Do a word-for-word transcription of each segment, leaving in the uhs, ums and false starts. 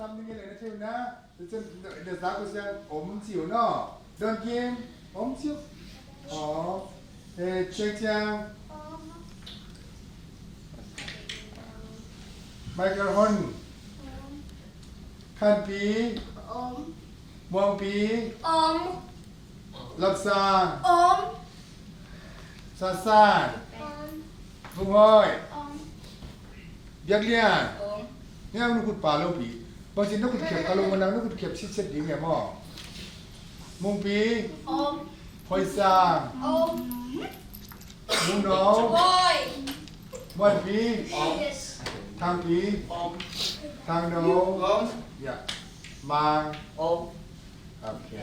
Tam ni nge le na thei na. Tua ciang na, na za ko siang om ciu no. Don Kim, om ciu. Aw. Eh, Ciang Ciang. Michael Hon. Khan Pi. Om. Muang Pi. Om. Lap Sang. Om. Sa San. Om. Vung Hoi. Om. Biak Lian. Om. Nge ang nukut pa lo pi. Bang sin nukut khiap ka lo, nang nukut khiap sit set ding e maw. Mung Pi. Om. Hoi Sang. Om. Mung No. Oi. Muan Pi. Om. Thang Pi. Om. Thang No. Om. Ya. Mang. Om. Ok.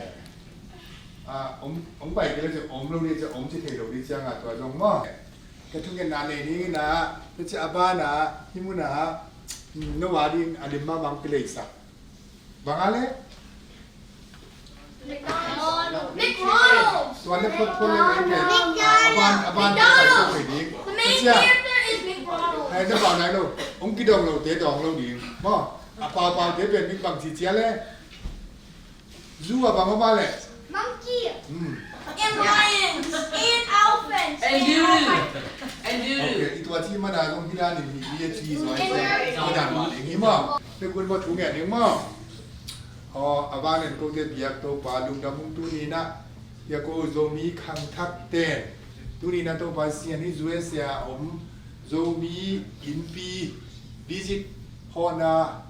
Ah, om, om pai kei le ci om lo ni ci om ci thei lo ni ciang a tua zong maw. Ka thungetna nei ni na, tua ci a ban a, hi mun a, mm, no wa ding a lim ma mang pi lei sa. Bang a le? McDonald's. Tua le phot phot le le ke. A ban, a ban pai tua pai ding. The main character is McDonald's. Hai na pau nai lo. Ong kidong lo te dong lo ding. Maw. A pau pau te pen bing bang ci cia le. Zu a bang a ba le. Monkey. Hmm. And lions. And elephants. And doodoo. And doodoo. Ok, i tua ci mana zong hi dan in hi, hi a ci zong hi. Hi dan ma ding hi maw. Te kun maw thu ngen ding maw. Aw, a vang nen kote biak Topa lungdam hong tuni na. Bia ko Zomi khangthak ten. Tuni na Topa sian hi U S A om Zomi innpi visit hawhna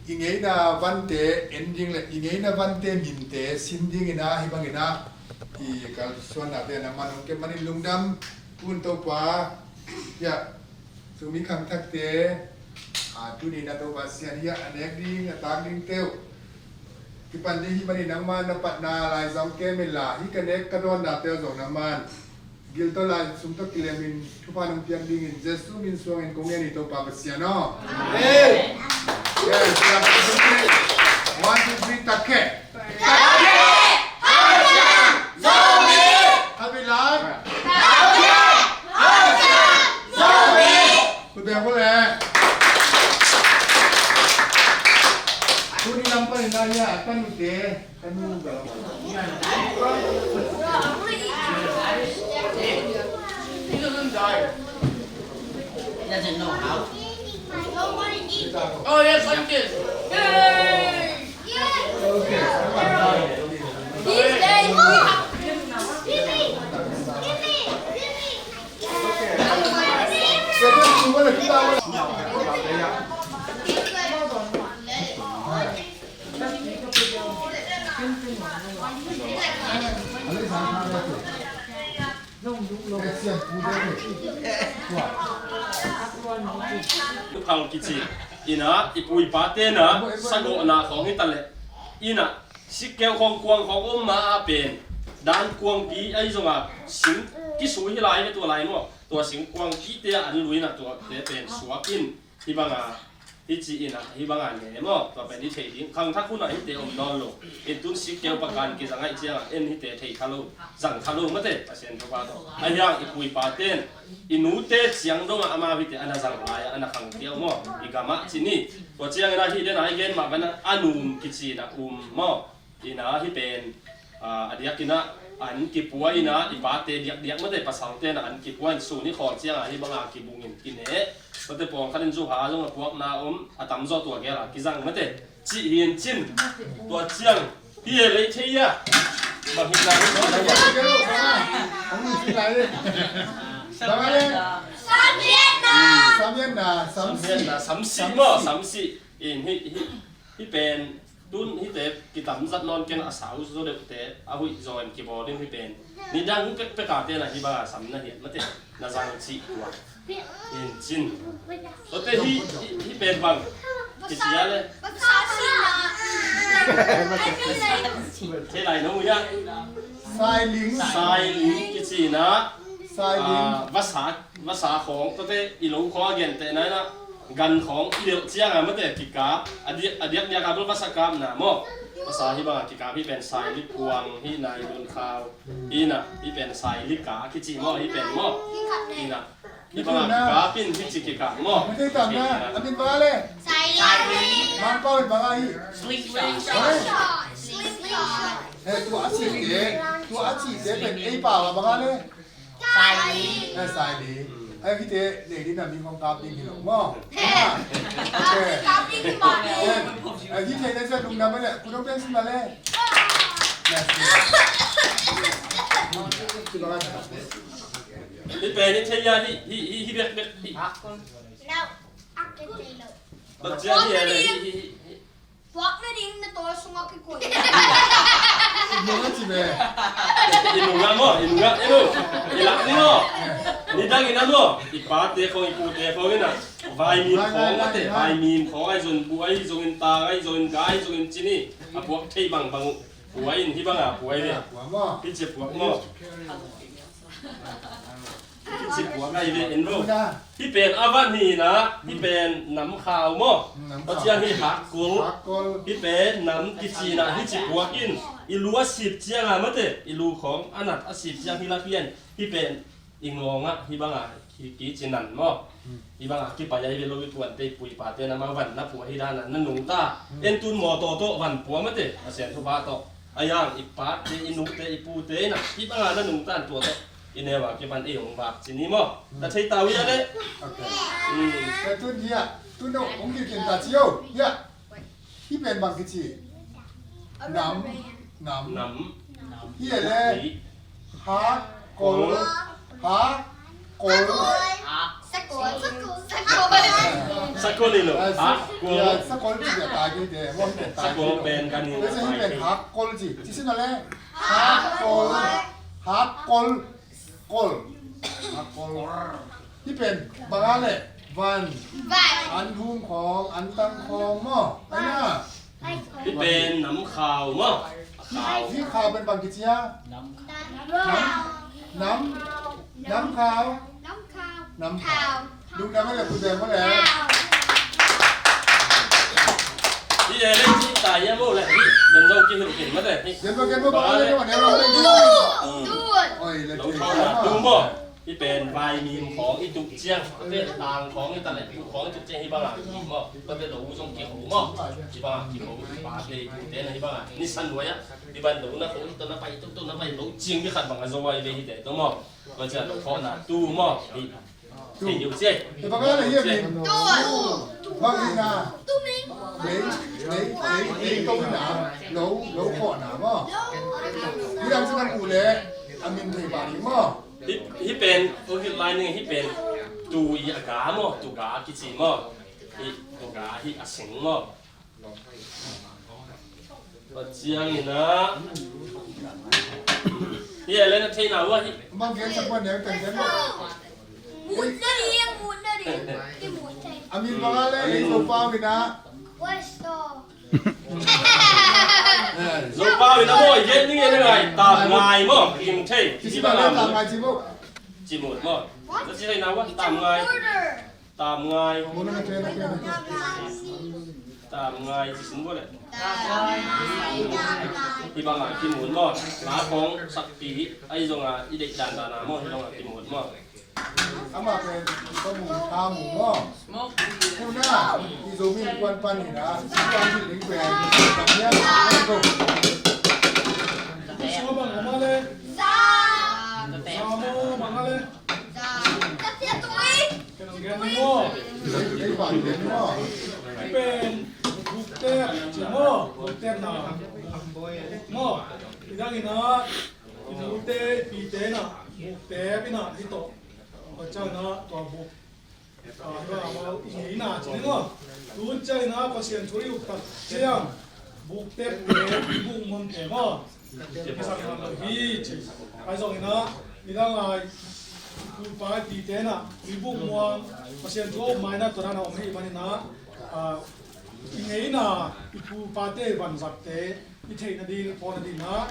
i ngeina vante en ding le i ngeina vante minte sim dingin a hi bangin a i kalsuannate na man hong kep manin lungdam kun Topa. Bia Zomi khangthakte, a, tuni na Topa sian hi a, a nek ding, a tak ding teu. Kipan ding hi manin nangman na patna lai zong kem in la, hi ka nek ka dawnna teu zong nangman. Gil tawh lai sum tawh kilemin thupha nong piak dingin Jesu min suangin kong ngen hi Topa Pasian aw. Amen. Yes, one, two, three, tak khe. Happy life. Kut beng ko le. Tuni lam pan ina ya, kan ute, kan nu ba. He doesn't die. He doesn't know how. Oh yes, like this. Yay! These days we have. Phal kici ina i pu i pate na sagawhna khawng hi ta leh ina sikkeu khawng kuang khawng om ma a pen dan kuangpi ahi zonga sing kisui hi lai ve tua lai maw? Tua sing kuangpite a an lui na tuate pen suak in hih banga hih ci ina hih banga ne maw? Tua pen i thei ding khangthak hunah hihte om nawn lo. In tun sikkeu pakan kizang ahi cianga en hihte thei kha lo, zang kha lo mate Pasian thupha tawh. Ahi hang i pu i paten i nute ciang dongah amau hihte a na zang lai-ah a na khang kiau maw? I gamah ci ni. Tua ciangin a hih dena i gen mah bana a num kici na um maw? Ina hih pen a diakin a an kipua ina i pate diakdiak mate pasalte na an kipua in sun i khawl cianga hih banga kibungin kine. Mate pawngkhat in zuha zong a puakna om a tamzaw tua gela kizang mate cih hi in cin. Tua ciang hi e lei thei a bang hi na hi. Samsih maw, samsih in hi hi. Hih pen tun hihte kitam zat nawn keng a sau zaw deuhte a huih zaw in kibawl in hih pen nidang pekpeka te na hih banga sam na hiat mate na zang cih tua in cin. Tuate hih hih pen bang kici a le thei lai no ya. Sailing. Sailing kici na. Sailing. Vasa vasa khawng tuate i lo khawng a gentehna ina gan khawng i lelh cianga mate kikap a diak a diak diak a bel vasa kapna maw? Vasa hih banga kikap hih pen saili kuang hih nai dun khau hih na hih pen saili ka kici maw hih pen maw? Hih na hih banga kikap in hih ci kikap maw? Mite tamna a min banga le saili Mangpau in bang a hi? Slingshot. Hoi? Slingshot. Eh, tua a cihte, tua a cihte pen ei pau a bang a le? Saili. Eh, saili. Eh, hihte nei ding a, mi hong kap ding hi lo maw? Ha. Okay. Kap ding hi mah ni. Eh, hih theih na zia lungdam a le, kudong pen sin ma le. Hih pen i thei a, hih, hih, hih, hih bek bek, hih. No, a ken thei lo. Bang cia hih a le, hih, hih, hih. Puak nading na tawl sungah kikuai. I nung a ci ve. I nung a maw, i nung a, i nung. I lak ni maw. Nidang in a maw, i pate khawng, i pute khawng in a, vaimim khawng a te, vaimim khawng a i zon bu a i zongin tang a i zongin gai zongin cini. A puak thei bangbang uh. Pua in hih bang a pua i ve. Pua maw. Hih ci puak maw. Hih ci puak a i ve in lo. Hih pen a van hi na, hih pen namkhau maw. Namkhau. Tua ciang hih hakkol. Hakkol. Hih pen nam kici na, hih ci puak in. I lu a sip ciang a mate, i lu khawng a nat a sip ciang hih lak hian. Hih pen i ngawng ah hih bang a ki, kici nan maw. Hih bang a kipai a i ve lo i puante i pu i pate na ma van na pua hi dan a na nungta. En tun mawtaw tawh van pua mate, a sian thupha tawh. A yang i pate, i nute, i pute in a hih bang a na nungta an tua tawh. I neu a kipan ei hong vak ci ni maw. Na thei ta uh hia le. Okay. Hmm. Ka tun hia, tun dong hong kilkil ta ci o. Hia. Hih pen bang kici? Nam. Nam. Nam. Hih le. Hih. Hakkol. Hakkol. Sakol. Sakol. Sakol i lo. Ah, sa-, hakkol. Ya, sakol ci a ta ki te. Mo hih pen ta ki. Sakol pen kan i. Hih pen hakkol ci. Ci sin a le. Hakkol. Hakkol. Kol. A kol. Hih pen bang a le van. Van. An hum khawng, an tang khawng maw. Ai na. Hih pen nam khau maw. Khau. Hih khau pen bang kici a? Nam. Nam. Nam. Nam khau. Nam khau. Nam khau. Lungdam a le, lungdam a le. Hih e le, hih tai a maw le, hih. Den zong kihilh khin maw le, hih. Den zong kihilh maw le, hih. Oi, le. Lo thawng na tu maw. Hih pen vaimim khawng i tuk ciang, tua tang khawng i ta leh, tuk khawng i tuk ciang hih bang a ki maw. Tua teh lo zong kiho maw. Hih bang a kiho, hih pa te, hih te na hih bang a. Nisan nuai a, hih bang lo na ho, hih tawh na pai, tuk tawh na pai, lo ciang mi khat bang a zo a i ve hih te tawh maw. Tua ciang lo khawng na tu maw. Hih. Thei deuh ciai. Bang a le hiam in. Bang in a. Lei, lei, lei, lei to in a. Lo, lo khawh na maw. Hih dang ci kan uh le. A min thei pah ding maw. Hih, hih pen, oh, hih lai ning hih pen. Tu i a ga maw, tu ga kici maw. Hih, tu ga hih a sing maw. Tua ciangin ah. Hih Ellen a theihna uh ah hih. Mang gen sak pan neu ten gen. Mut na ding, mut na ding. I mut thei. A min bang a le, ei Zopau in ah. West. Zopau in ah maw, i gen ning e na ngai, Tam Ngai maw, i mut thei. Ci bang a le Tam Ngai ci maw. Ci mut maw. Tua ci theihna uh ah, Tam Ngai. Tam Ngai. Tam Ngai ci sin bawle. Hih bangah kimun maw. Nga khawng sakpi ahi zongah i deih dandan a maw, hih bangah kimun maw. Amah pen ka mun kha mun maw. Tuna i Zomi innkuan pan hi na, i innkuan hi ling pen. Sa bang a maw le. Sa maw bang a le. Ken gen ni maw. Hih pen buktep ci maw, buktep na maw. I dang in ah i nute i pite in ah buktep in ah hih tawh. Tua ciang in ah tua buk, ah, tua maw, i ngeina ci ni maw. Tun ciang in ah Pasian thu i uk tak ciang buktepte, i bukmuante maw. Kisam lo hi ci. Ahi zongin ah, nidang lai, i pu i pa i pite in ah, i bukmuang, Pasian thu a um ma in ah, tua dan a om ahih manin ah, ah, i ngeina, i pu i pate i vanzakte, i theih nading, i phaw nading ah,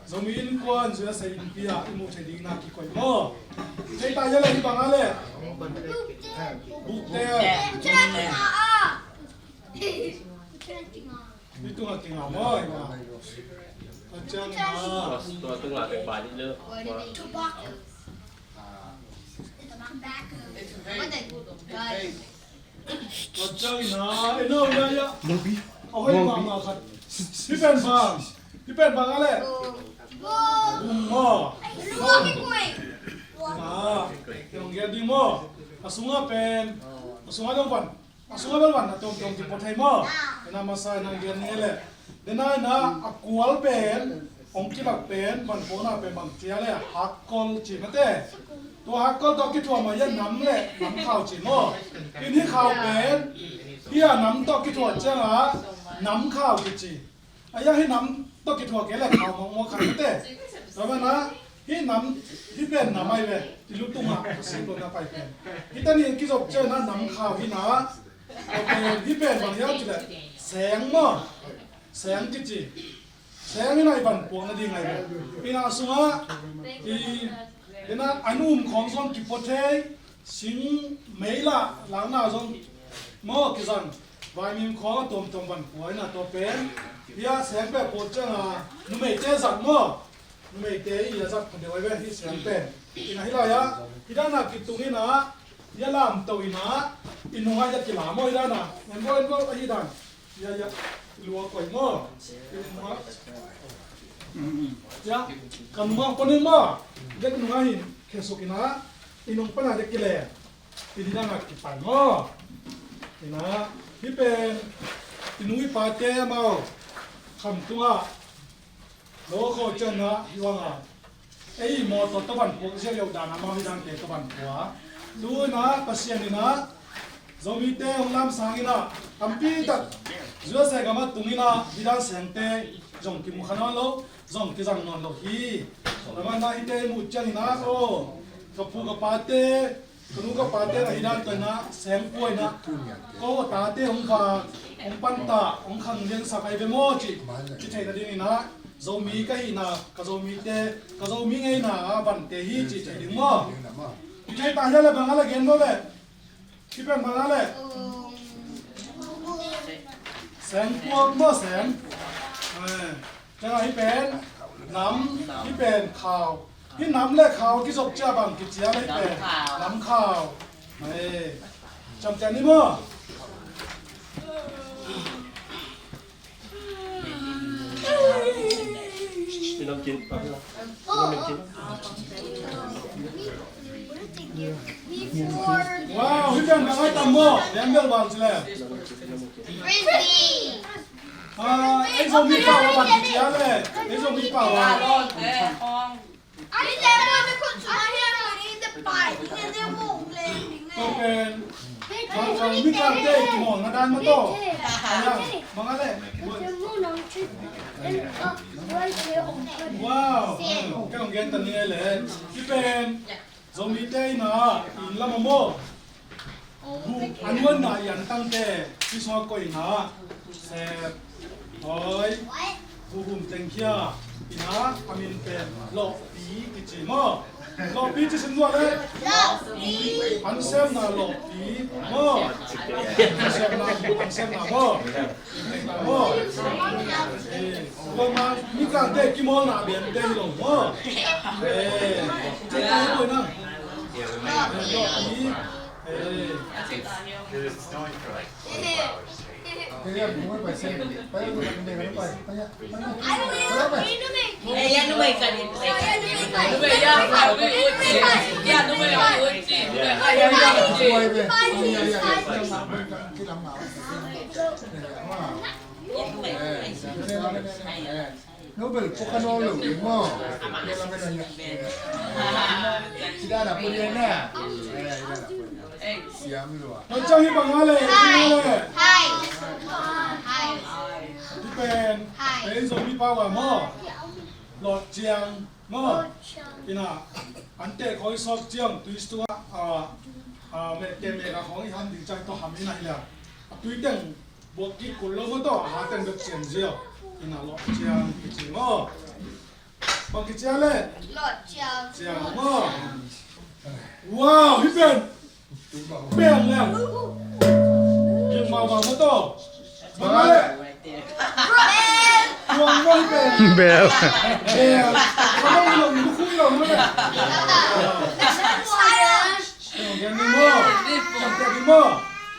Zomi Innkuan, Zuyasei Innpi ah, i muh theih ding in ah kikoih maw. Thei ta hia le hih bang a le. Bukte. Hih tungah kinga maw, i ma. A ciang ma. Tua tungah pek ba dih le. Tobacco. Tobacco. What the guys? Tua ciangin ah, eh, no, ya, ya. Ahoih mahmah khat. Hih pen bang, hih pen bang a leh. Bung maw? Ah, hong gen ding maw? A sungah pen, a sungah dong pan. A sungah bel van a tuamtuam kipua thei maw? Ina masa ina gen ni leh. Dena ina a kual pen, hong kilak pen, van puakna pen bang ci a leh hakkol ci mate. Tua hakkol tawh kithuah mah hiah nam leh nam khau ci maw? In hih khau pen, hiah nam tawh kithuah ciangah nam khau kici. Aia hih nam tawh kithuah kei leh khau mawkmawk khat mate. Tua mana hih nam, hih pen nam ai ve. I lu tungah a sik lo na pai pen. Hih tani kizop ciangin nam khau hi na. Tua pen hih pen bang hiam cih leh seng maw? Seng kici. Seng hi na i van puak nading ai ve. Ina sungah i, ina an um khawng zong kipua thei. Sing mei lah lakna zong maw kizang. Vaimim khawng a tuamtuam van pua ina tua pen. Hia seng pek pua ciangah numeite zat maw? Numeite i a zat kha deuh ai ve hih seng pen. Ina hih lai-ah hih danah kitung ina, hia lamto ina, i nungah hia kila maw hih danah. En bo en bo ahi dan. Hia hia lua koi maw? Hia ka nungah pua ning maw? Hia ka nungah hin khesuk ina, i nung pana hia kile. Hih dang a kipan maw? Ina, hih pen i nu i pate amau kham tungah lo kho ciangin ah hih bangah ei mawtaw tawh van puak ziau ziau dan amau hih dangte tawh van pua. Tu ina Pasian ina Zomite hong lamsang ina tampi tak U S A gam ah tung ina hih dang sengte zong kimu kha nawn lo, zong kizang nawn lo hi. Tua mana hihte i muh ciangin ah aw, ka pu ka pate, ka nu ka pate na hih dan tua ina seng pua ina ko tate hong vak, hong pantah, hong khang liansak ai ve maw cih ci theih nading ina Zomi ka hihna, ka Zomite, ka Zomi ngeina a vante hi cih theih ding maw? Ci theih ta hia le bang a le gen maw le? Hih pen bang a le? Seng puak maw seng? Eh, ciangah hih pen nam, hih pen khau. Hih nam le khau kizop cia bang kici a le hih pen nam khau. Eh, ciamciam ni maw? Wow, hih pen bang ai tam maw? Lian bel bang ci le. Frisbee. Ah, ei Zomi pau a bang ci a le. Ei Zomi pau a. Tua pen bang, bang, Mikangte i kimawlna dan mah tawh. Bang a le. Wow. Kei hong gen ta ni e le. Hih pen Zomite ina inn lam a maw? Hu, a nuanna i antangte hih sungah koih ina sep, hoi, huhum tengkhia ina a min pen lawhpi kici maw? Lawhpi ci sim nuam le? An sepna lawhpi maw? An sepna, an sepna maw? Maw? Eh, kuamah Mikangte kimawlna bente hi lo maw? Eh, ci ta hi lo na. Eh, lawhpi. Eh. Nobel pua kha nawn lo ding maw? Ci dan a pua ding na. Siam lua. Hong ciang hi bang a le, hi bang a le. Hi pen, pen Zomi pau a maw? Lawh ciang maw? Ina, an teh khawng i sawk ciang, tui sungah, ah, ah, meh teh meh ka khawng i ham ding ciang tawh ham ina hi le. A tui teng buak kik kul lo maw tawh, a ha teng bek ciang ziau. Ina lawh ciang kici maw? Bang kici a le? Lawh ciang. Ciang maw? Wow, hih pen. Beng leng. Beng mau mau maw tawh. Bang a le? Tuang maw hih pen? Bel. Bel. Bang a le, lu khui lo maw le? Bel. Bel. Bel. Bel.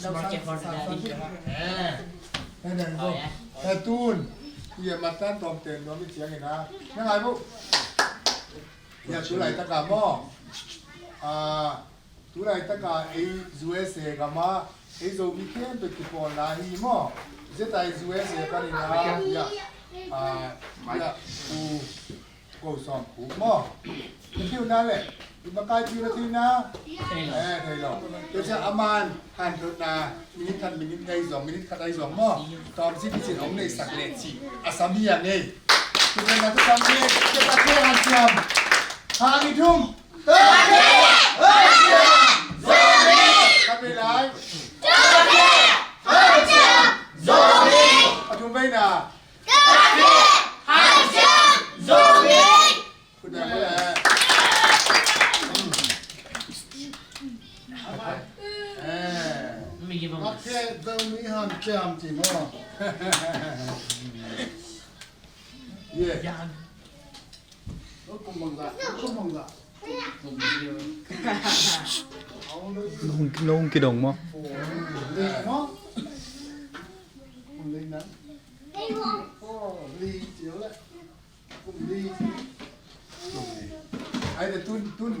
Smart keyboard. Eh, eh, nang ko. Eh, tun. Ia matan tom ten nuam i ciangin a. Nang ai bu. Ia tu laitaka maw. Ah, tu laitaka ei U S A gama ei Zomi khempeuh kipawlna hi maw. Zeta ei U S A panin a. Ia. Ah, ia. U Ko Sawm Khup maw? Na theihna le i makaipi na theihna? Thei lo. Eh, thei lo. Tua ciang a man hanthawnna minit khat minit ahi zong, minit khat ahi zong maw? Tawmcik licin hong neihsak leh cih a sam hi a ngei. Tua ciang na tua sam hi, tua ciang hanciam. Hang i thum. Khat vei lai. A thum veina. Khut beng khut beng. Eh. Zomi hanciam ci maw. Yeah. Nung, nung kidong maw? Ai, tun, tun.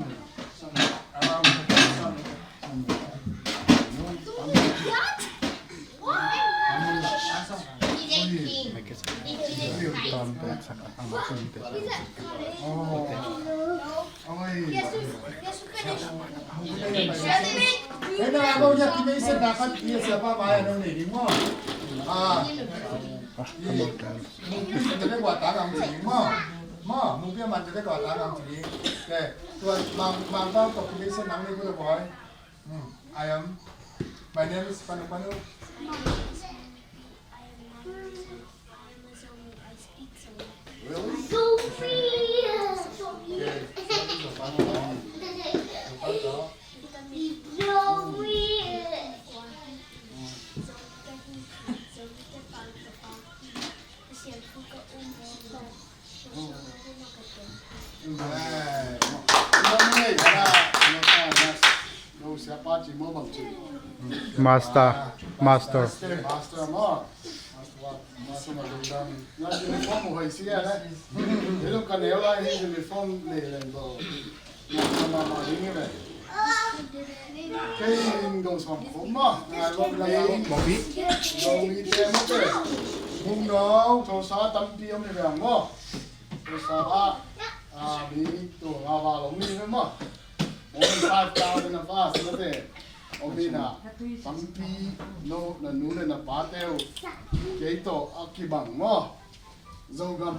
Mungpi a man tete kua ta ngang ci ding. Te, tua mang, mang bang tawh kilesen nang nei kua ta boy. Hmm, I am, my name is Panu Panu. Really? Okay. Master, master. Master maw. Master maw. Master maw. Uniform hoih sia le. Uniform nei leng bo. Kei in Go Sawm Khup maw. Ngai lo, ngai lo. Zomi te maw te. Hong no. Tosa tampi om hi veng maw. Tosa a, a, mi tua nga val om hi veng maw. More than five thousand of us maw te. Om hi na. Tampi no na nu le na pa te uh. Kei tawh a kibang maw. Zogam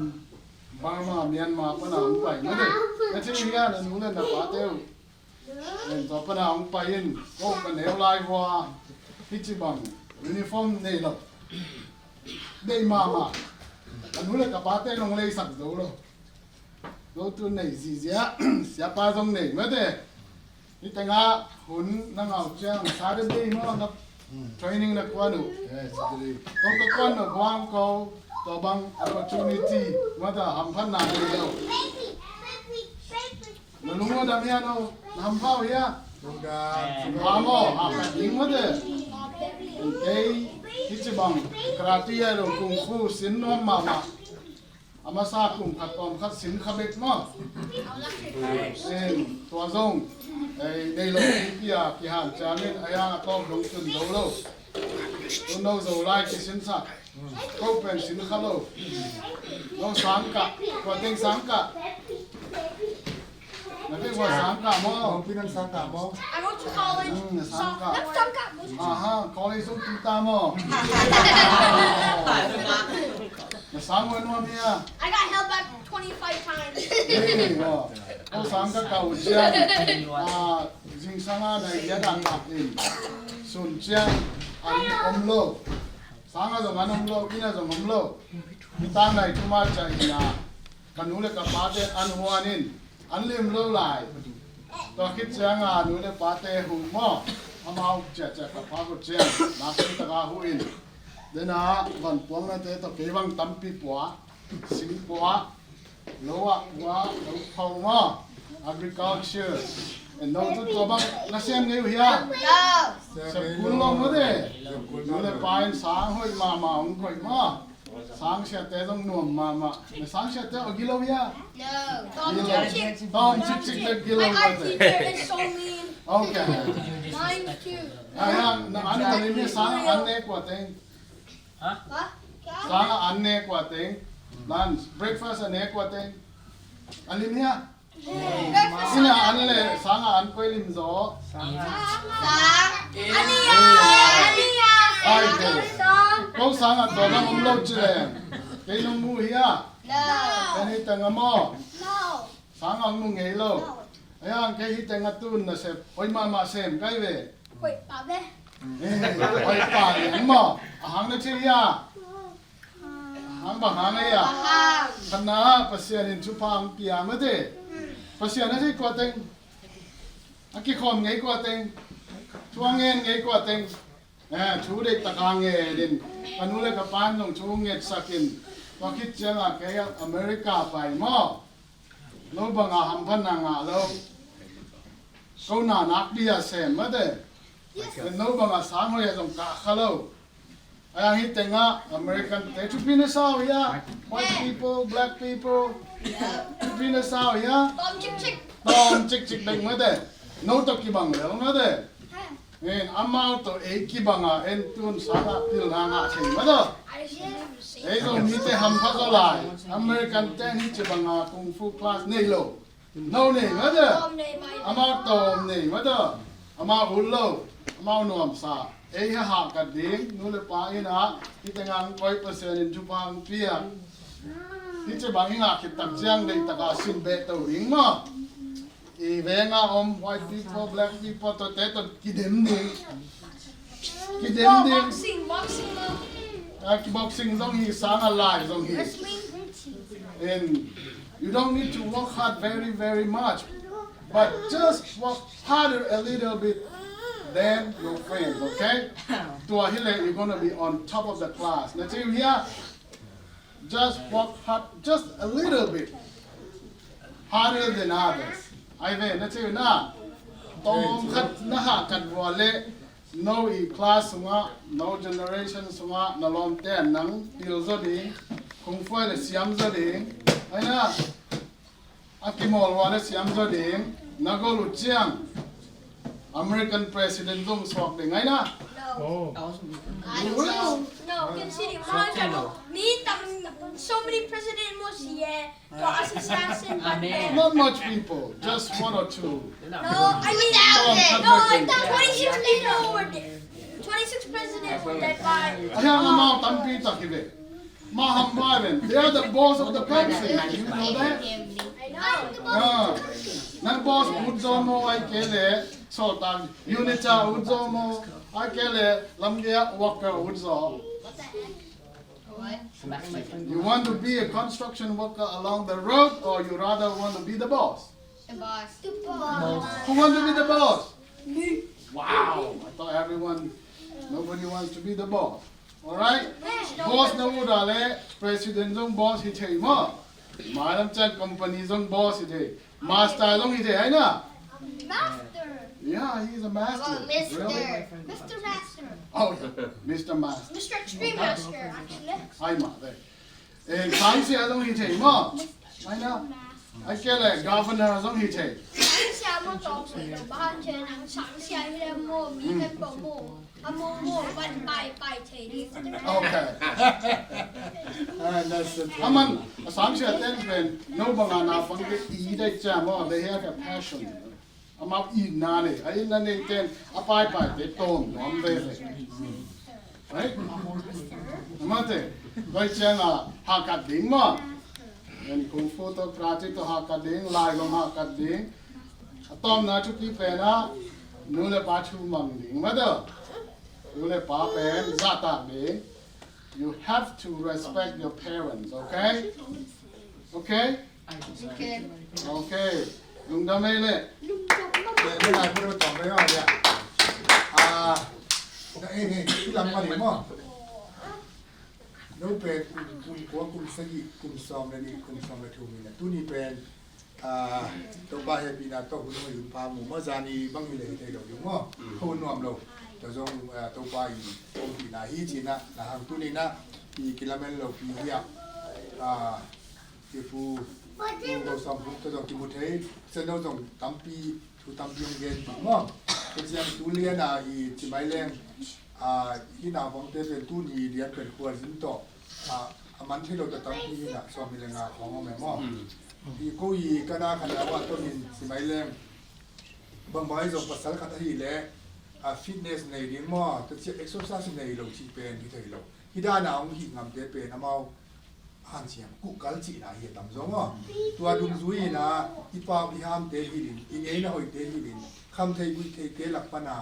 Burma, Myanmar pana hong pai mah te. Na thei hia, na nu le na pa te uh. Tua pana hong pai in, ko ka neu lai hua. Hih ci bang uniform nei lo. Deih mahmah. Ka nu le ka pa te nong leisak zo lo. Lotu nei zizia, siapa zong nei mah te. Hih tengah hun na ngah uh ciang Saturday maw, na Training na kuan uh. Tua ka kuan na kuan ko, tua bang opportunity mata hamphatna nei lo. Na lung uh dam hia no, na hampha uh hia? Hampha maw, hampha ding mate. Kei hi ci bang karate a lo kung fu sin nuam mahmah. A masa kum khat tawm khat sin kha bek maw. Tua zong ei nei lo pi a kihan ciangin a yang a tawm dong tun zo lo. Tun no zo lai kisinsak. Ko pen sin kha lo. No sang kah. Kua teng sang kah? Na teng kua sang kah maw? Kong pi nang sang kah maw? I went to college. Hmm, na sang kah. Aha, college zong pi ta maw? Na sang wan nuam hia? I got held back twenty-five times. Ko sang kah kah uh ciang. Zingsang a nai giat a kah in sun ciang an om lo. Sang a zong an om lo, inn a zong om lo. Nitak nai thum a ciah in a ka nu le ka pate an huan in an lim lo lai. Tua khit ciang a nu le pate huh maw, amau ciahciah ka pa ko ciang nak tak a huh in. Dena vanpuangnate tawh kei bang tampi pua, sing pua, lo ah kua, lo pho maw, agriculture. En no tu tua bang na sem ngei uh hia? Sem kul lo mate. Nu le pa in sang hoih mahmah hong koih maw. Sang siate zong nuam mahmah. Na sang siate a gilo hia? Tom cikcik le gilo mate. Okay. Mine too. Ai hang na an ka lim hia, sang an ne kua teng? Sang a an ne kua teng? Lunch, breakfast a ne kua teng? A lim hia? Inn a an le sang a an koi lim zaw? Sang. Ai ko. Ko sang a tua lam om lo ci le. Kei nong mu hia? Kei ni teng a maw? Sang a mu ngei lo. Ai hang kei hi teng a tun na sep. Oi mama sem kai ve. Hoih pa ve. Hoih pa lian maw? A hang na ci hia? Hang bang hang ei a? Khatna ah Pasian in thupha hong pia mate. Pasian a thei kua teng, a kikhawm ngei kua teng, thu a ngen ngei kua teng, thu deih taka ngen in, ka nu le ka pa in zong thu ngetsak in, tua khit ciangah kei America pai maw? No banga hamphatna ngah lo. Ko na nakpi a sem mate. No banga sang hoih a zong kah kha lo. Ayang hi tengah American te thupi na sa uh hia? White people, black people. Thupi na sa uh hia? Tom cikcik. Tom cikcik bek mate. No tawh kibang lel mate. Amau tawh ei kibanga en tun sangah pilna ngah thei mate. Ei zong mite hampha zaw lai. American te hi ci banga kung fu class nei lo. No nei mate. Amau tawm nei mate. Amau ut lo. Amau nuamsa. Ei ha hahkat ding, nu le pa in ah hi tengah hong koi Pasian in thupha hong pia. Hi ci bang i ngah khit tak ciang deih taka sin beh to ding maw? I veng a om white people, black people tawh te tawh kidem ding. Kidem ding. Boxing, boxing maw? Boxing zong hi, sang a lai zong hi. And you don't need to work hard very, very much, but just work harder a little bit than your friends, okay? Tua hi leh you're gonna be on top of the class. Na ci uh hia? Just work hard, just a little bit harder than others. Ai ve, na ci uh na. Tawm khat na hahkat vua leh no i class sungah, no generation sungah na lawmte nang pil zaw ding, kung fu le siam zaw ding. Ai na. A kimawl vua le siam zaw ding, na gol uh ciang American president zong suak ding ai na. No. No, can see the amount of me, so many president was here. Not much people, just one or two. No, I mean, no, I thought twenty-six people were there. Twenty-six presidents were dead by. Ahi hang amau tampi tak hi ve. Maham Biden, they are the boss of the country. You know that? I know. Ah, nang boss ut zaw maw, ai kei leh sawltak unit a ut zaw maw, ai kei leh lamgei a worker ut zaw? You want to be a construction worker along the road, or you rather want to be the boss? The boss. The boss. Who want to be the boss? Me. Wow, I thought everyone Nobody wants to be the boss. Alright? Boss na ut a leh president zong boss hi thei maw. Mailam ciang company zong boss hi thei. Master zong hi thei, ai na? Master. Yeah, he is a master. How about Mister? Really? Mister Master. Oh, yeah. Mister Master. Mister Extreme Master, actually. Ai mah ve. Eh, sangsia zong hi thei maw. Ai na? Ai kei leh governor zong hi thei. Sangsia maw, tawng sui lo, ba han thei nang sangsia hi leh maw, mi kan pawh maw. A maw maw, van pai pai thei ding. Okay. Ah, that's the thing. A man, a sangsia ten pen, no bang a naupangte i dai cia maw, they have a passion. Amau itna nei, a itna nei ten, a paipaite tawm nuam veve. Right? Amate, vai ciang a hakat ding maw. Then kung fu tawh, karate tawh hakat ding, laigawm hakat ding. A tawmna thupi pen a, nu le pa thu mang ding. Mate, nu le pa pen zahtak ding. You have to respect your parents, okay? Okay? Okay. Okay. Lungdam ei le. Lungdam ei. Le, le, le, le, le, le, le. Ah, na, eh, eh, i lam ma le mo. No pen kum, kum kua, kum sagih, kum sawm le nih, kum sawm le thum hi na. Tuni pen, ah, Topa hehpihna tawh hun hoi hun pha mu. Ma zani bang hi le hi thei lo ding maw. Ko nuam lo. Tua zong, ah, Topa i hehpihna hi ci na, na hang tuni na, i kilamen lo pi hi a. Ah, Kipu, Pu Go Sawm Khup tawh zong kimu thei, Sano zong tampi, thu tampi hong gen ding maw. Tua ciang tu lian a i Cimai leng, a, hih naupangte pen tuni lian pen khualzin tawh, a, a man thei lo ta tampi hi na, sawm nih le nga khawng om e maw. I ko i ka na khan a wa tawh min Cimai leng, bangbang ahi zong pasal khat ahih leh, a, fitness nei ding maw, tua ciang exercise nei lo cih pen hi thei lo. Hih dan a hong hih ngamte pen amau hanciam, kuhkal cihna hi a tam zaw maw. Tua dungzui in a, i pau i hamte hilh in, i ngeina hoihte hilh in, khamthei guihtheite lak pan a,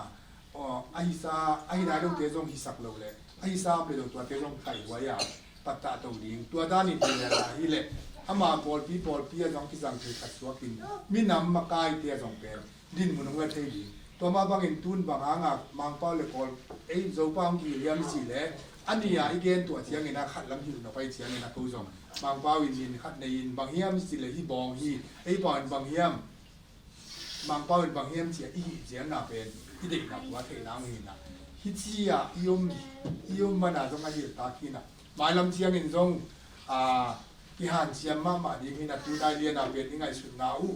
aw, a hisa, a hi nai lote zong hisak lo leh, a hisa om le zong tuate zong kaihhuai a, pattah to ding. Tua dan in hilh a hi leh, ama pawlpi, pawlpi a zong kizang thei khat suak in, minam makaite a zong pen dinmun hong la thei ding. Tua mah bangin tun bang hanga Mangpau le Kawl, ei Zopa hong kihilh hiam i cih leh, a nih a i gen tuah ciangin a khat lam hilh nop ahih ciangin a ko zong Mangpau in min khat nei in bang hiam i cih leh hih bawng hi, ei pau in bang hiam, Mangpau in bang hiam ci a i hih ciangin a pen i deihna tua theihna hong hi na. Hih ci a i om, i om man a zong a hilh tak hi na. Mailam ciangin zong, a, kihanciam mahmah ding hi na, tu nai lian a pen i ngaihsutna uh.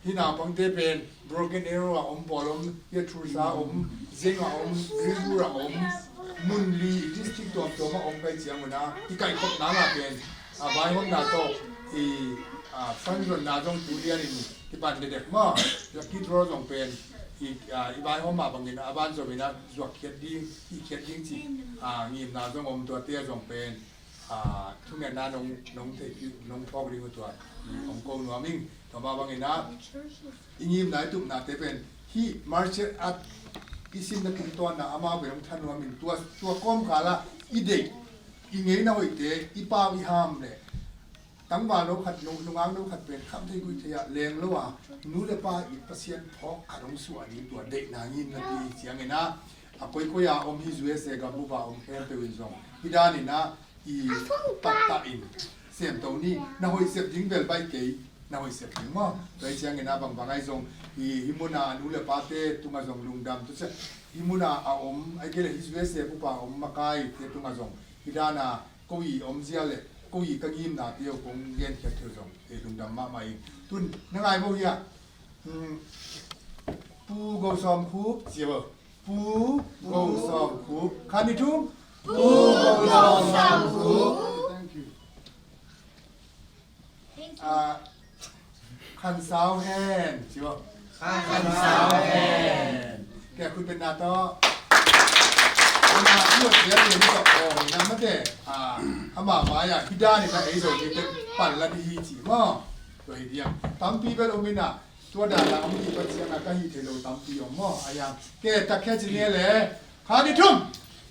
Hih naupangte pen Broken Arrow a om, pawl om, hih Tulsa a om, Zeng a om, Greenwood a om, mun li district tuamtuam a om ka hih ciang un a, i kaihkhopna ah pen, a, vaihawmna tawh, i, a, fund zonna zong tu lian in kipan dekdek maw. Lucky draw zong pen, i, a, i vaihawm mah bangin a van zom in a zuak khiat ding, i khiat ding cih, a, ngimna zong om, tuate a zong pen, a, thungetna nong, nong theihpih, nong phawk ding uh tua, i hong ko nuam ing. Tua mah bangin a, i ngimna i tupnate pen, hih martial art i simna tungtawn a amau pen hong thanuam in, tua, tua kawmkal ah i deih, i ngeina hoihte, i pau i ham le, tangval no khat, nu, nungak no khat pen khamthei guihthei ah leng lo a, nu le pa i Pasian phawk khat hong suah ding tua deihna ngimna pi ciangin a, a koikoi a om hi, U S A gam bup a om khempeuh in zong hih dan in a, i pattah in semto ni. Na hoih sep ding bel baih kei, na hoih sep ding maw. Tua hi ciangin a bangbang ahi zong, i, hih mun a a nu le pate tungah zong lungdam, tua ciang hih mun a a om, ahih kei leh hih U S A bup a om makaite tungah zong hih dan a ko i omzia le ko i ka ngimnate uh kong genkhiat thei uh zong, e, lungdam mahmah ing. Tun na ngai maw hia? Hmm. Pu Go Sawm Khup, cia bo. Pu Go Sawm Khup. Khan ni thum. Pu Go Sawm Khup. Thank you. Ah, Khan Sau Hen, cia bo. Khan Sau Hen. Kei khut beng na tawh. Ama tua cia ni tawh, oh, na mate. Ah, ama mai a, hih dan in a ei zo ni te pan la di hi ci maw. Tua hi diam. Tampi bel om in a, tua dan a om hi pa ciang a ka hih thei lo tampi om maw. A yang. Kei tak khia ci ni le. Khan ni thum.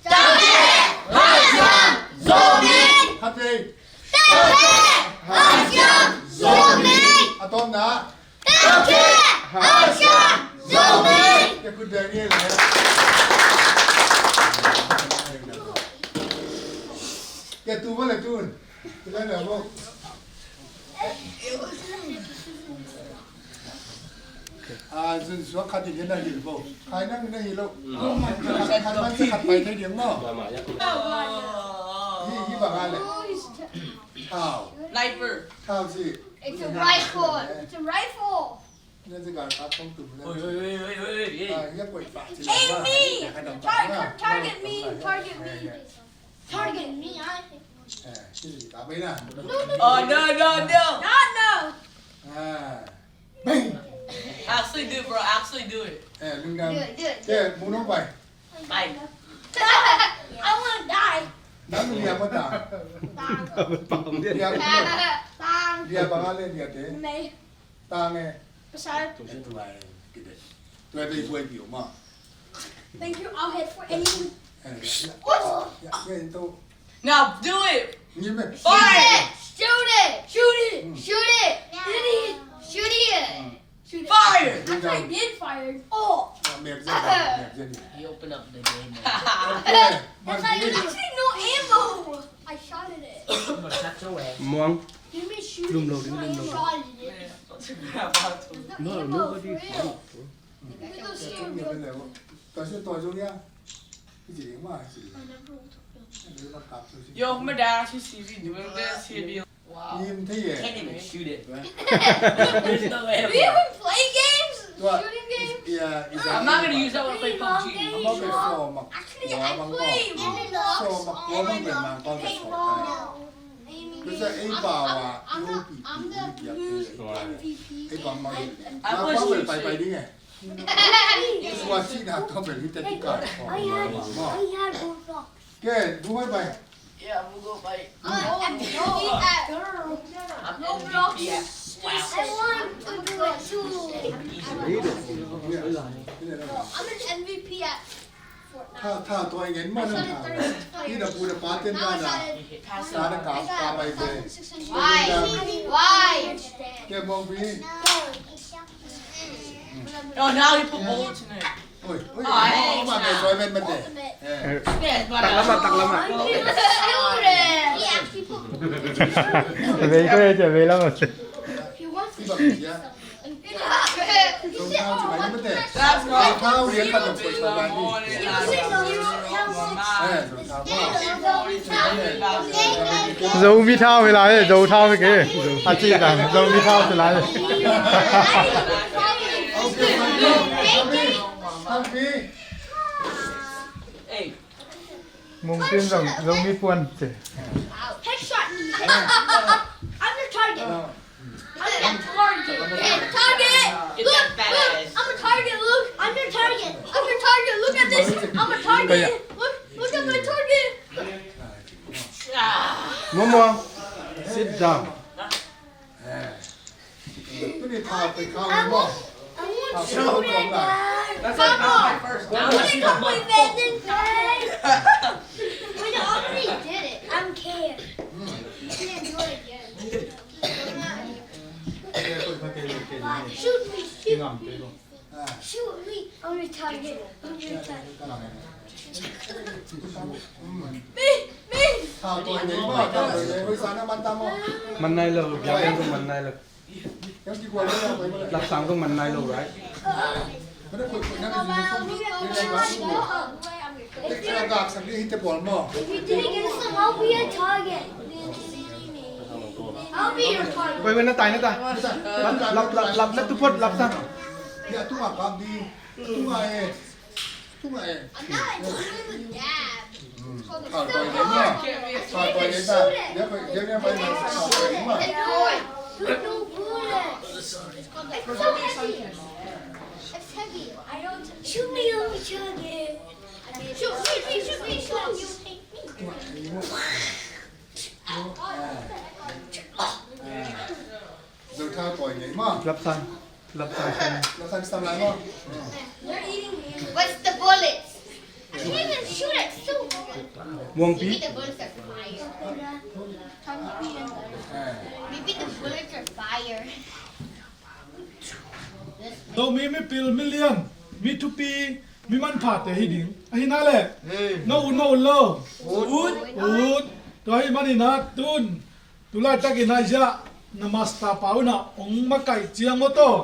Tauke, hanciam, Zomi. Khat vei. Tauke, hanciam, Zomi. A tawpna. Tauke, hanciam, Zomi. Kei khut beng ni le. Ya tu bale tu. Tu bale bo. A, zun suak khat in na hilh bo. Khai nang na hilh lo. Khat man sa khat pai thei ding maw? Hi, hi bang a le. Thau. Sniper. Thau si. It's a rifle. It's a rifle. Na si gal tak kong tum le. Oi, oi, oi, oi, oi, oi. A, hi a koi pa si. Aim me. Target, target me. Target me. Target me. I think. Eh, sini ka bai na. No, no, no. Oh, no, no, no. Not no. Ah. Bang. Actually do it, bro. Actually do it. Eh, lung dam. Do it, do it, do it. Eh, mu no bai. Bye. I wanna die. Nang lia pa ta. Lia pa. Lia pa le lia te. Nei. Tang e. Pasal. Tuai, kide. Tuai, tuai, tuai, tuai, ma. Thank you, I'll head for any. Eh, ya, ya, ya, itu. Now do it. Ni me. Fire! Shoot it! Shoot it! Hmm. Shoot it! Hit it! Shoot it! Hmm. Shoot it! Fire! That's why I did fire. Oh! Ya, me, me, me, me. He opened up the game. Okay. That's why there's actually no ammo. I shot at it. Muang. Give me shooting. Lum lo, lum lo. Shot at it. No, nobody. Let me go see your real. Yo, my dad, she see me doing this, he'd be like, wow. Can't even shoot it, bro. There's no way. Do you even play games? Shooting games? I'm not gonna use that one to play pub G. Actually, I play Roblox and paintball. Tua ciang ei pau ah i hopi pi i piak te. Ei pau mah i, ei pau mah i pai pai ding e. Tua ciang na tua pen hi te tika. Ke, bu pai pai. Yeah, we'll go pai. I'm M V P at Roblox. I want to do it too. I'm an M V P at Tha, tha tua i ngen maw, nang tha. Ni na pu na pa ten ta na. Ta na ka, ka pai te. Why? Why? Ke mong pi. Oh, now he put bullets in it. Oi, oi, oh, ma, ma, ma, ma, ma. Eh. Tak lama, tak lama. He actually put bullets in it. Vei ko e, vei lama. He wants to shoot himself. Zomi thau hi lai, Zo thau hi kei. A ci dan, Zomi thau hi lai. Mung tin zong, zong mi puan ci. Headshot me. Headshot. I'm your target. I'm your target. Target. Look, look. I'm a target. Look, I'm your target. I'm your target. Look at this. I'm a target. Look, look at my target. Muang Muang, sit down. Tuni thau pai khau maw? Thau pai khau lai. That's like not my first. Now I see the mud. We already did it. I don't care. You can't do it again. Shoot me, shoot me. Shoot me. I'm retarded. I'm retarded. Me, me. Man nai lo, biakpiak zong man nai lo. Lapsang zong man nai lo, right? If you didn't get us, I'll be a target. I'll be your target. Wait, wait, na tai, na tai. Lap, lap, lap, lap, na tu phot, lapsang. Tunga e. Tunga e. I'm not doing the dab. It's called a sniper. You can't shoot it. It's called a sniper. It's heavy. I don't. Shoot me, let me chug it. Shoot, shoot me, shoot me, shoot me. You hate me. Zomi thau tawi ngei maw? Lapsang. Lapsang. Lapsang sam lai maw? What's the bullets? I can't even shoot it. So Muang pi. Maybe the bullets are fire. Maybe the bullets are fire. Zomi mipil, milian, mi thupi, mi manphate hi ding. Ahi na le, no ut, no ut lo. Ut. Ut. Tua hi maninah tun, tu laitakinah ziah na master pa unah ong makaih ciang maw taw.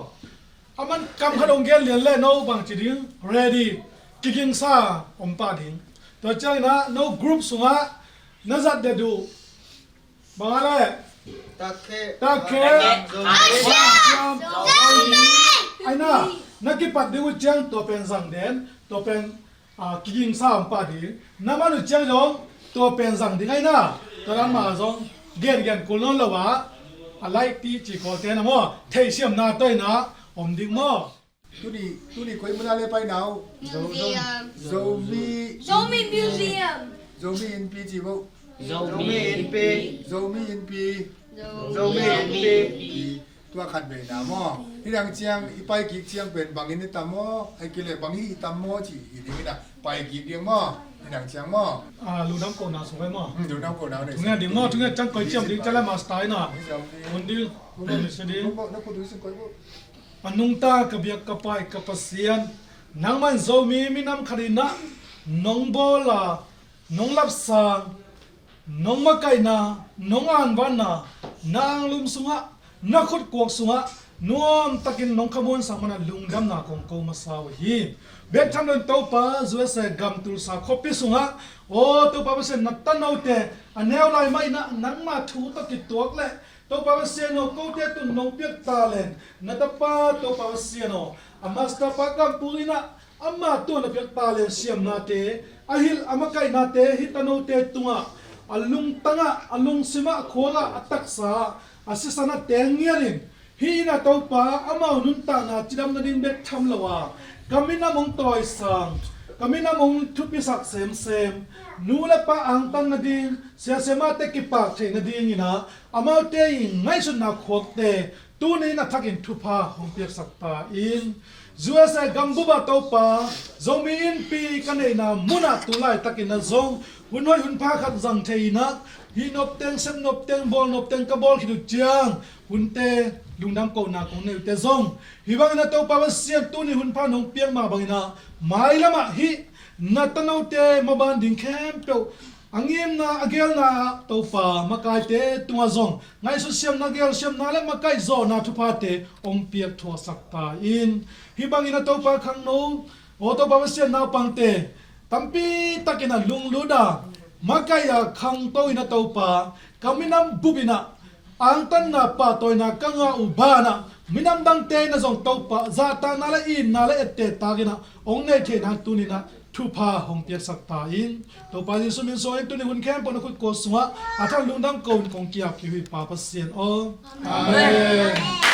A man kam khat ong gen lian le no bangci ding, ready, kigingsa om pah ding. Tua cianginah no group sungah na zat det uh bang a le, takhe, takhe, aina, na kipat ding uh ciang tua pen zang den, tua pen kigingsa om pah ding. Na man uh ciang zong tua pen zang ding aina. Tua dan mah zong gengen kul nawn lo a, a laih ti ci kawlten a maw, theihsiamna tawh inah om ding maw. Tuni, tuni koi muna le pai nau. Museum. Zomi. Zomi Museum. Zomi Inpi ci bo. Zomi Inpi. Zomi Inpi. Zomi Inpi. Tua khat bei na maw. Hi dang ciang i pai kik ciang pen bangin i tam maw. Ai kile bang hi i tam maw ci hi ding i na. Pai kik ding maw. Hi dang ciang maw. Lungdam kohna sung ai maw. Lungdam kohna ne. Tunga ding maw, tunga ciang koi ciam ding ciang la master i na. Mun ding. Mun ding si ding. Na ko ding si koi bo. A nungta ka biak ka pai ka Pasian, nangman Zomi minam khat inah nong bawl a, nong lapsang, nong makaihna, nong anvanna, na anglum sungah, na khutkuak sungah nuamtakin nong khamuansak manah lungdamna kong ko masa uh hi. Bek tham loin Topa, U S A gam Tulsa khuapi sungah, aw Topa Pasian, na tanote a neu lai mah inah nangma thu tawh kituak leh Topa Pasian aw, kote tun nong piak talent, na tapa Topa Pasian aw, a master pa Kam Pu inah ama tun a piak talent siamnate, a hilh a makaihnate, hih tanote tungah a lungtangah, a lungsimah, khuakah, a taksa a sisan a teng ngiatin, hih inah Topa amau nuntakna cidam nading bek tham lo a, ka minam hong tawisang, ka minam hong thupisak semsem, nu le pa angtan nading, siasemate kipak theih nading inah amaute i ngaihsutna khuakte tuni in a thakin thupha hong piaksak ta in. U S A gambupah Topa, Zomi Inpi ka neihna munah tu laitakin a zong hun hoih hun pha khat zang thei inah, hih nopteng, sep nopteng, bawl nopteng ka bawl khit uh ciang hunte lungdam kohna kong neih uhte zong hih bangin a Topa Pasian tuni hun pha nong piak mah bangin a mailamah hih na tanote maban ding khempeuh a ngimna a gelna ah Topa makaite tungah zong ngaihsut siamna, gel siamna le makaih zawhna thuphate hong piak thuaksak ta in. Hih bangin a Topa khangno, aw Topa Pasian naupangte tampi takin a lunglut a makaih a khangto in a Topa ka minam bup inah angtanna pahtawina ka ngah uh banah minam dangte in a zong Topa zahtakna le itna le ette takin a hong neih theihna tuni inah thupha hong piaksak ta in. Topa Jesu min suangin tuni hun khempeuh na khutkuak sungah a thang lungdam ko in kong ki-ap kik uh hi Pa Pasian aw. Amen.